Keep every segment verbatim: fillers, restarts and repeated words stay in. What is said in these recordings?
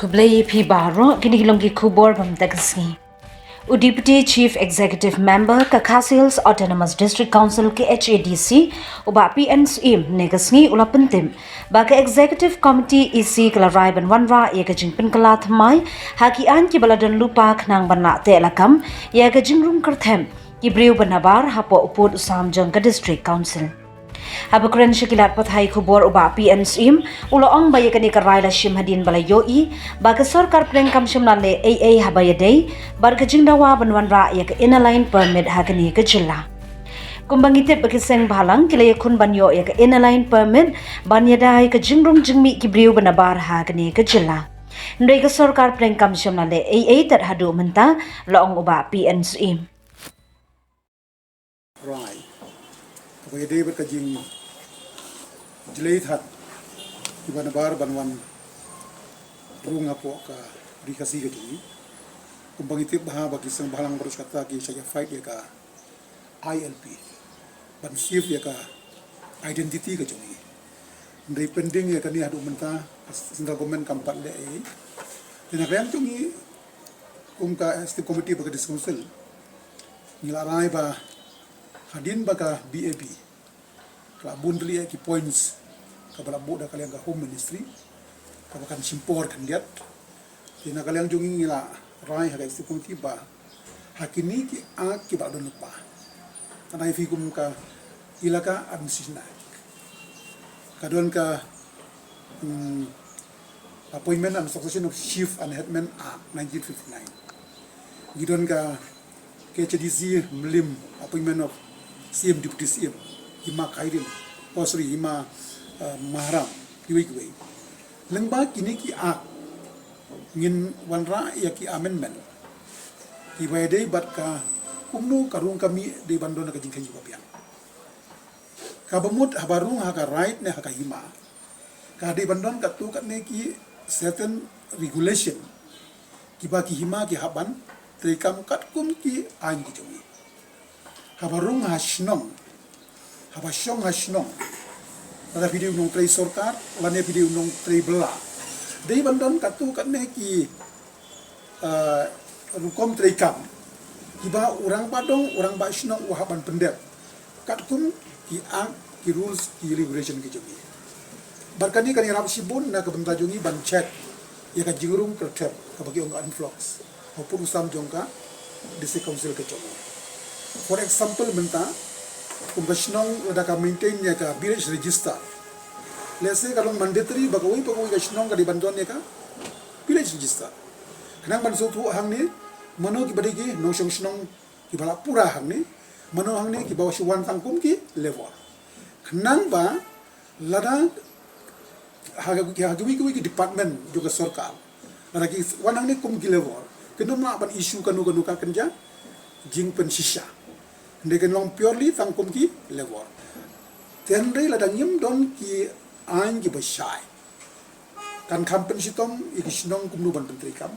Khublei phi baroh, kine ki long ki khubor ba mynta ka sngi. U Deputy Chief Executive Member ka Khasi Hills Autonomous District Council, K H A D C, u Bah P N Syiem, mynne ka sngi u la pyntip ba ka Executive Committee E C ka la rai ban wanrah ïa ka jingpynkylla thymmai ha ki aiñ kiba la don lypa khnang ban lah teh lakam ïa ka jingrung kyrthep ki briew ba nabar hapoh u pud u sam jong ka District Council. Haba kren sha ki lad pathai khubor, u Bah P N Syiem u la ong ba ïa kane ka rai la shim hadien ba la ïohi ba ka sorkar pdeng kam shym la leh ei ei haba ïadei bad ka jingdawa ban wanrah ïa ka Inner Line Permit ha kane ka jylla. Kumba ngi tip ba ki seng bhalang ki la ïakhun ban ïoh ïa ka Inner Line Permit ban ïada ïa ka jingrung jingmih ki briew ba nabar ha kane ka jylla. Hynrei ka sorkar pdeng kam shym la leh ei ei tad haduh mynta, la ong u Bah P N Syiem. Rai. Kaba ïadei bad ka jingjlei thad kiba nabar ban wan rung hapoh ka Ri Khasi ka jong ngi. Kumba ngi tip bha ba ki seng bhalang baroh shi katta ki shah ïa fight ïa ka I L P ban save ïa ka identity ka jong ngi. Hynrei pending ïa kane haduh mynta, central government kam pat leh ei ei. Te na ka liang jong ngi kum ka executive committee ba ka District Council, ngi la rai ba hadien ba ka B A B ka la bun tylli ïa ki points kaba la buh da ka liang ka Home Ministry kaba kan shim por khyndiat. Te na ka liang jong ngi ngi la rai ha ka executive committee ba ha kine ki Act kiba la don lypa, ka nai phi kum ka Elaka Administration Act, ka don ka, hmm, Appointment and Succession of Chief and Headman Act nineteen fifty-nine. Ngi don ka K H A D C Mylliem, Appointment of C M, Deputy C M, Hima Khyrim, oh sorry, Hima, uh, Maharam, kiwei kiwei. Lyngba kine ki Act ngin wanrah ïa ki amendment kiba ïadei bad ka kumno ka rung ka mih dei ban don ka jingkheiñ ba biang. Kaba mut haba rung ha ka raid ne ha ka hima, ka dei ban don katto katne ki certain regulation kiba ki hima ki hap ban treikam katkum ki aiñ ki jong ngi. Haba rung ha shnong, haba shong ha shnong, lada phi dei u nongtrei sorkar lane phi dei u nongtrei bylla, dei ban don katto katne ki, uh, rukom treikam kiba u rangbah dong, u rangbah shnong u hap ban pyndep katkum ki Act, ki rules, ki regulation ki jong ngi. Bad kane kan ïarap shibun na ka bynta jong ngi ban check ïa ka jingrung kyrthep kaba ki ong ka influx ha u pud u sam jong ka District Council ka jong ngi. For example, mynta kum ka shnong lada ka maintain ïa ka village register, let's say ka long mandatory ba kawei pa kawei ka shnong ka dei ban don ïa ka village register. Khnang ban sngewthuh hangne mano kiba dei ki nongshong shnong kiba la pura hangne, mano hangne kiba shu wan tang kum ki labour. Khnang ba lada ha ka, ha kiwei kiwei ki department jong ka sorkar, lada ki wan hangne kum ki labour, kin ym lah ban issue kano kano ka kynja jingpynshisha. Hynrei kin long purely tang kum ki labour. Te hynrei lada ngim don ki aiñ kiba shai, kan kham pynshitom ïa ki shnong kumno ban pyntreikam.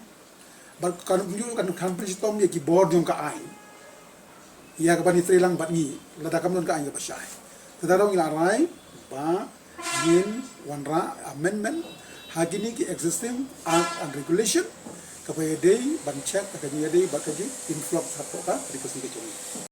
Bad kan ym ju kan kham pynshitom ïa ki bor jong ka aiñ ïa kaban ïatrei lang bad ngi lada kam don ka aiñ kaba shai. Te da dong ngi la rai ba ngin wanrah amendment ha kine ki existing Act and Regulation kaba ïadei ban check ka jingïadei bad ka jinginflux hapoh ka Ri Khasi ka jong ngi.